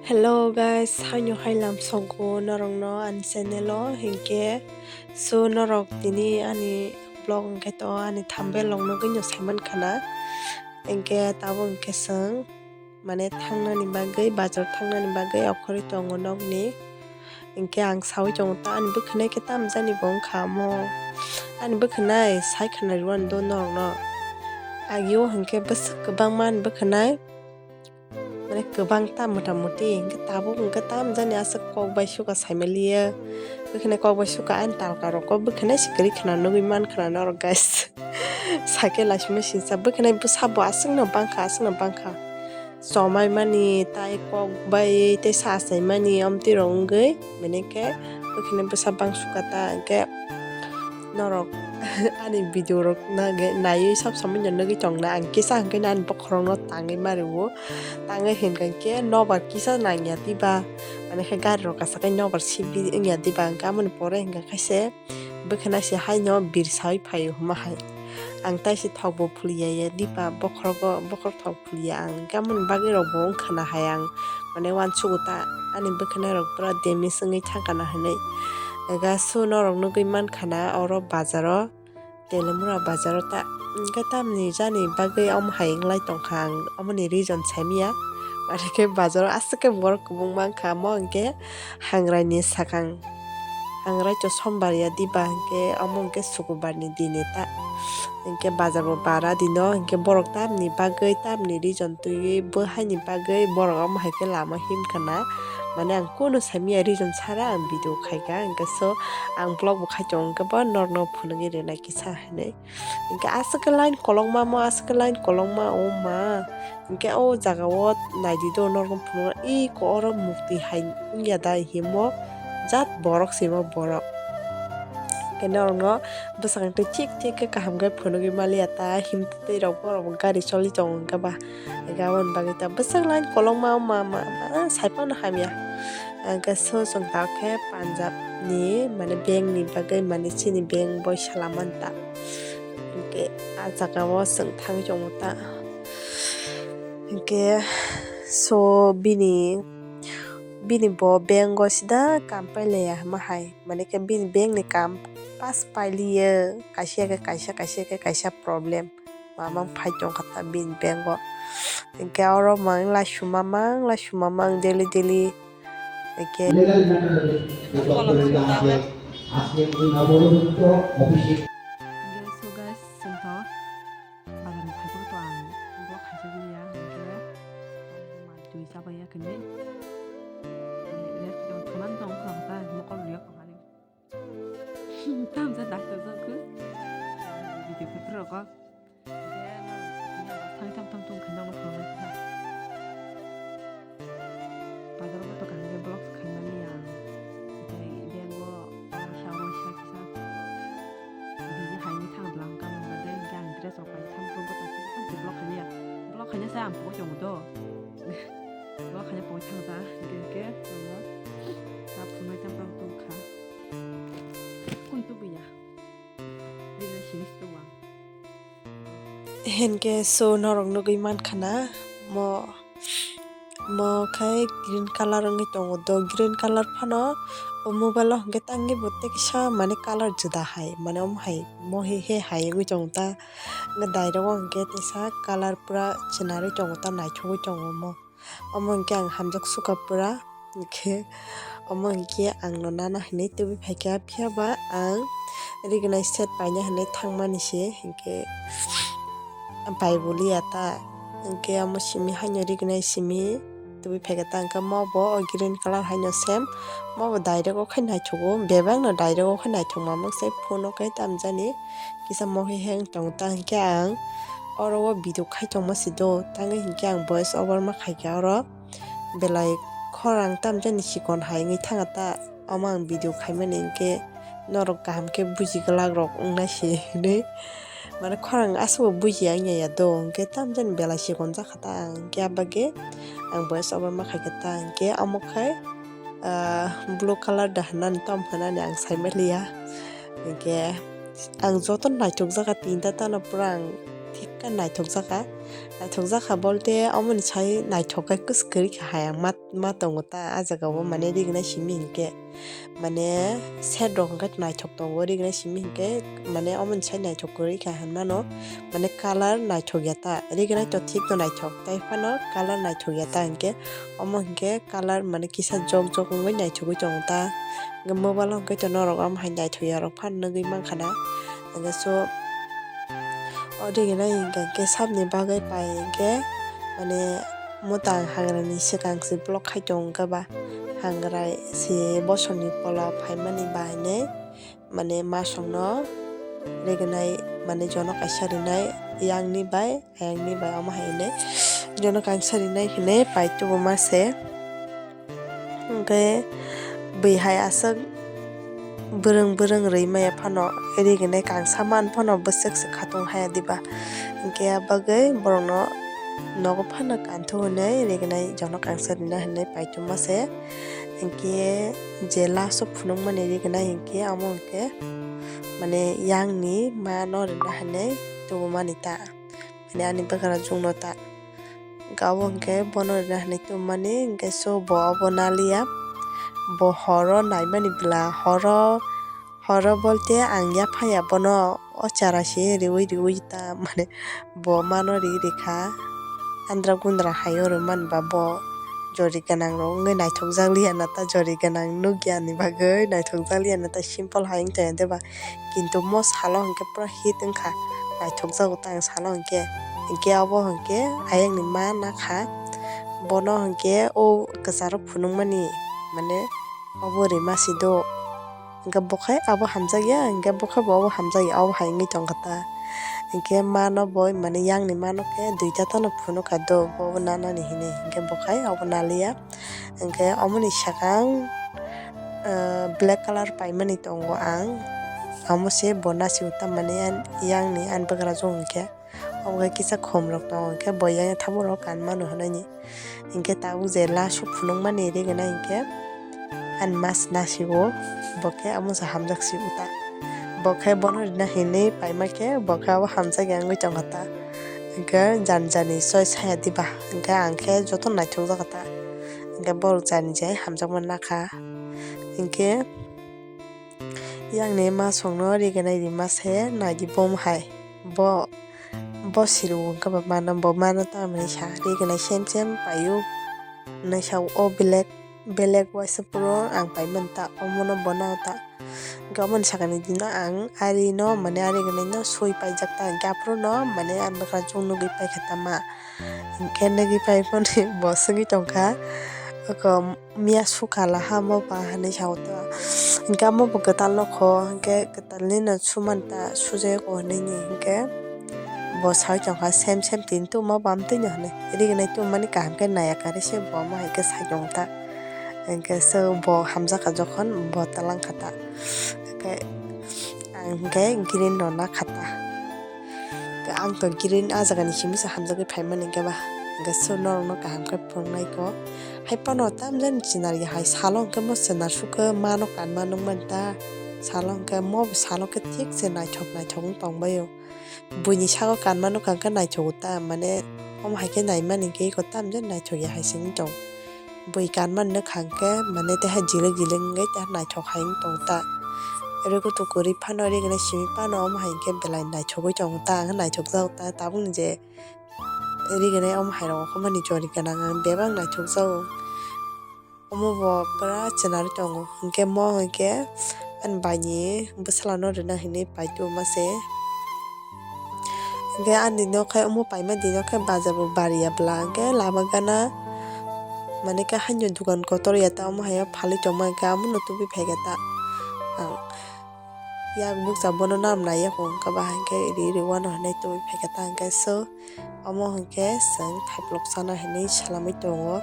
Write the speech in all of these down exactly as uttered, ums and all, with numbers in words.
Hello guys, haino hai lam songko norokno ani channel o, hinkhe so norok tini ani vlog hinkhe to ani thumbnail rok nugwi no saiman khana, hinkhe tabuk hinkhe chwng mane thangnani bagwi, bazar thangnani bagwi okhorwi tongo nokni. Hinkhe ang saui tongo ta ani bwkhwnai khe tamjani bo wngkha omo. Ani bwkhwnai sai khwnai rwani do norokno. Agio hinkhe bwswk kwbangma ani bwkhwnai. Mane kwbang ta motamuti hinkhe tabuk hinkhe tamjani aswk kok bai suka saimaliya. Bwkhwnai kok bai suka ani talka rokgo bwkhwnai se kwrwi khwna nugwi man khwna norok guys. Sakhe laisima sinsa bwkhwnai bwsa bo aswkno bangkha, aswkno bangkha. Chomai mani, tai kok bai, tei sa achai mani, omtwi rok wngwi, bini khe bwkhwnai bwsa bang suka ta, hinkhe norok ani video rok naiwi sab somoi no nugwi tongna, ang kisa hinkhe ani bokhorok no tangwi mario, tangwi hinkha khe nobar kisa nangya diba, mane khe gari rok kasakai nobar sibwi wngya diba, hinkhe amoni pore hinkha khe se. Bwkhwnai se haino birsaui phaio hwnma hai. Ang tai se thokbo phuliya ya dipa bokhorgo, bokhor thok phuliya ang. Hinkhe amoni bagwi rokbo wngkhana hai ang. Mane uansugo ta ani bwkhwnai rok pura damage wngwi thangkana hinwi. Ega so norok nugwi mankhana oro bazaro, Telemura bazaro ta. Hinkhe tamni jani bagwi omo hai wnglai tongkha ang. Omoni reason saimanya. Mane khe bazaro aswk khe borok kwbangma wngkha. Omo hinkhe hangrai ni sakang. Hangrai to sombar ya diba hinkhe omo hinkhe sukubar ni din eta. Hinkhe bazar bo bara dino hinkhe borok tamni bagwi tamni reason twiwi bo haini bagwi borok omo hai khe lama himkhana. Mane ang kunu saimanya reason sara ang video khaikha hinkhe so ang vlog bo khai tongo hinkhe bo norokno phunugwi rwnai kisa hinwi. Hinkhe aswk khe line kolokma mo, aswk khe line kolokma, o ma. Hinkhe o jaga o naidi do norok phunukna, iko oro mukti hai wngya da himo jat borok se imo borok. Hinkhe norokno bwsakang twi thik thik khe kaham khe phunugwi maliya ta, him twi rok borok bo gari choli tongo hinkhe ba. Hinkhe aboni bagwi ta bwswk line kolokma, o ma, ma, ma, sai phano hamya. Hinkhe so chwng ta khe Punjab ni, mane, bank ni bagwi, mane, chini bank bai salaman ta. Hinkhe ah jaga o chwng thangwi tongo ta. Hinkhe so bini, bini bo bank o sida kam pailaiya hwnma hai. Mane khe bini bank ni kam pass pailiya, kaisa khe kaisa, kaisa khe kaisa problem. Mamang phai tongkha ta bini bank o. Hinkhe oro mang laisuma mang, laisuma mang daily daily. Hinkhe Hinkhe so guys, chwng to bazar ni phaiphuru to ang vlog khaijak liya, hinkhe twi chabaiya khe nai. Rest tong thumani tong kha ta mokol riya kha hari. Tamsa dakta jokhe video khe phuru ko. Thang tham tham thung khe nang thang kha. Bazar o to kaham khe vlog khaimani ang. Tei bank o oro sa oro sa kisa. Bini hai ni thang bwla ang kama hwnba de hinkhe ang dress rok pai tham thung khe ta kisa vlog khaimani ang. Vlog khaina sa ang pogwi tongo do. Vlog khaina pogwi thang ta hinkhe hinkhe tongo. Ta phunai tham tham thung kha. Kun tubuya. Bini sini tongo ang. Hinkhe so norok nugwi mankha na mo, mo khai green colour wngwi tongo do, green colour phano o mobile o hinkhe tangwi bo tei kisa mane colour juda hai mane omo hai mo he he hai wngwi tongo ta, hinkhe direct o hinkhe teisa colour pura chenarwi tongo ta, naithogwi tongo omo. Omo hinkhe ang hamjak sukha pura, hinkhe omo hinkhe ang no nana hinwi tubui phaikha, phiyaba ang recognize set paina hinwi thangmani se hinkhe pai boliya ta, hinkhe omo simi haino recognize simi tubui phaikha ta, hinkhe mo bo green colour haino same, mo bo direct o khai naithogo, bebak no direct o khai naithok mamang se phone o khai tamjani. Kisa mo he heng tong ta hinkhe ang oro o video khai tongma se do, tangwi hinkhe ang voice over ma khaikha oro belai khorang tamjani chikon hai wngwi thanga ta, omo ang video khaimani hinkhe norok kaham khe buji glak rok wngnai se hinwi, mane khorang aswk bo bujiya wngya ya do, hinkhe tamjani belai chikon jakha ta ang, hinkhe abagwi ang voice over ma khaikha ta, hinkhe omo khai ah, blue colour da hwnani tom hwnani ang saimaliya. Hinkhe ang joto naithokjakha tinta tano pura ang thik khe naithokjakha. Naithokjak kha bolte omoni sai naithok khe kwswk kwrwi kha hai ang ma, ma tongo ta, ah jaga o mane rignai simi hinkhe. Mane set rok hwnkhe naithok tongo, rignai simi hinkhe mane omoni sai naithok kwrwi kha hinmano, mane colour naithok ya ta, rignai to thik to naithok, tei phano colour naithok ya ta hinkhe, omo hinkhe colour mane kisa jok jok wngwi naithogwi tongo ta, hinkhe mobile o hinkhe to norok omo hai naithok ya rok phano nugwi mankha na, hinkhe so o rignai hinkhe sabni bagwi pai hinkhe mane. Mwtang hagrani swkang se block khai tongo khe ba, hangrai se bosongni pola phaimani bahainwi mane masongno rignai mane jono kaisa rinai yangni bai ayangni bai omo hai hinwi jono kaisa rinai hinwi pai tubu ma se. Hwnkhe bui hai aswk bwrwng bwrwng rwi maya phano rignai kangsa man phano bwswk se khatung haya diba. Hinkhe a bagwi borokno nogo phano kanthuk hinwi rignai jono kangsa rina hinwi paitoma se. Hinkhe je last o phunukmani rignai hinkhe amo hinkhe mane yangni mano rina hinwi tubumani ta. Mane ani bwkra chwngno ta. Hinkhe abo hinkhe bono rina hinwi tubumani hinkhe so bo obo naliya. Bo horo naimani bwla horo, horo bolte ang yaphaya bono o chara se riui riui ta mane bo mano ri rikha. Andra gundra hai oro manba bo jori gwnang rok wngwi naithokjak liya na ta, jori gwnang nukya ni bagwi naithokjak liya na ta, simple hai wng tongya de ba. Kintu mo salo hinkhe pura hit wngkha, naithokjago ta ang salo hinkhe. Hinkhe abo hinkhe ayangni ma nakha, bono hinkhe o kwcharo phunukmani mane obo rima si do. Hinkhe bo khai abo hamjakya, hinkhe bo khai bo abo hamjakya, abo hai wngwi tongkha ta. Hinkhe mano bo mane yangni mano khe duita tano phunukha do, bo obo nanani hinwi, hinkhe bo khai abo naliya. Hinkhe omoni sakang, ah, black colour paimani tongo ang. Amo se bo nasi uta mani yang ni ani bwkra jong hinkhe. Omo khe kisa khum rok tongo hinkhe bo yang thamu rok kan mano hwnwi ni. Hinkhe tabuk je last o phunukmani rigena hinkhe ani mas nasi o bo khe amo se hamjak si uta. Bo khe bono rina hinwi paima khe bo khe abo hamjak ya wngwi tongkha ta. Hinkhe jani jani soi saya diba hinkhe ang khe joto naithok jak ta. Hinkhe borok jani jai hamjakma nakha. Hinkhe yangni masongno rigenai rima se naidi bom hai. Bo, bo sirung wngkha ba mano, bo mano tamni sa rigenai sem sem paio. Hinwi sa o belek, belek waisa phuru ang paimani ta, omono bono ta. Hinkhe omoni sakani dino ang arino mane ari ganaino sui paijak ta, hinkhe aphuru no mane ang bwkra chuk nugwi paikha tama. Hinkhe nugwi paiphano bo swngwi tongkha, oko miya sukha laha mo ba hinwi sa uta. Hinkhe amo bo kwtal nokho, hinkhe kwtalni no sumanta sujai ko hinwi ni hinkhe bo saui tongkha sem sem tini tuma bam twi no hinwi. Rignai tumani kaham khe naiya kari se bo omo hai khe sai tongkha. Hinkhe se bo hamjakha jokhon bo talangkha ta. Hinkhe ang hinkhe green rw nakha ta. Ang to green ah jagani simi se hamjagwi phaimani hinkhe ba. Hinkhe se norokno kaham khe phunuknai kho. Hai phano tamjani chwnar ya hai salo hinkhe mo chwnar sukhe mano kanma nukmani ta. Salo hinkhe mo salo khe thik se naithok naithok wng tongbaio. Buini sago kanma nukha hinkhe naithogo ta, mane omo hai khe naimani hinkhe eko tamjani naithok ya hai se wng tong. Bui kanmani nukha hinkhe mane teha jilik jilik wngwi teha naithok hai wng tong ta. Oro kutu kwrwi phano rignai simi phano omo hai hinkhe belai naithogwi tongo ta, ang naithokjago ta, tabukni je rignai omo hai rok okhormani jori gwnang ang bebak naithokjago. Omo bo pura chwnaui tongo, hinkhe mo hinkhe ani baini bwsalano rwna hinwi pai tubuma se. Hinkhe ani nok khe omo paima di nok khe bazar bo bariya bwla, hinkhe lama gana mane khe haino dukan kotor ya ta, omo hai o phalwi tongma hinkhe amono tubui phaikha ta. Ang yak bukcha bono nam naiya kho hinkhe ba hinkhe ri ri wano hinwi tubui phaikha ta, hinkhe so omo hinkhe chwng thaiplok chana hinwi salamwi tongo.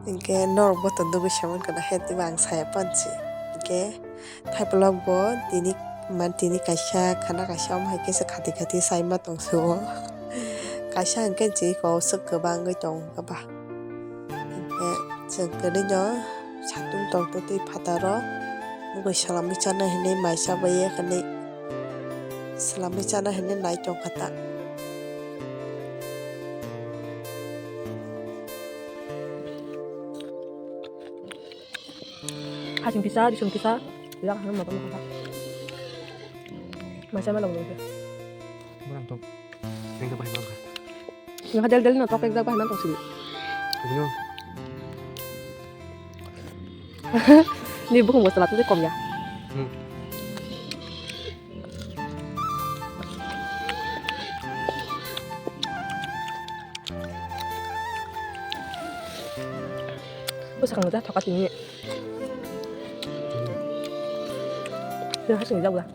Hinkhe norok bo to nugwi se mankha na, hete ba ang saya pansi. Hinkhe thaiplok bo tini, man tini kaisa khana kaisa omo hai khe se khati khati sai ma tong se o. Kaisa hinkhe je kosok kwbangwi tong kha ba. Hinkhe chwng kwrwino satung tong twi phataro nugwi salamwi chana hinwi mai chabai ya hinwi salamwi chana hinwi nai tong kha ta. Asing kisa, disung kisa. Yak hang mata mata. Masa mana belum sih? Kurang tuh. Yang dapat berapa? Yang hadal dal no tok ekdak bahan tong sini. Ini. Ni bukan bos telat itu kom ya. Hmm. Bwsakang jak thoka tini. Tini hasing jak bwla.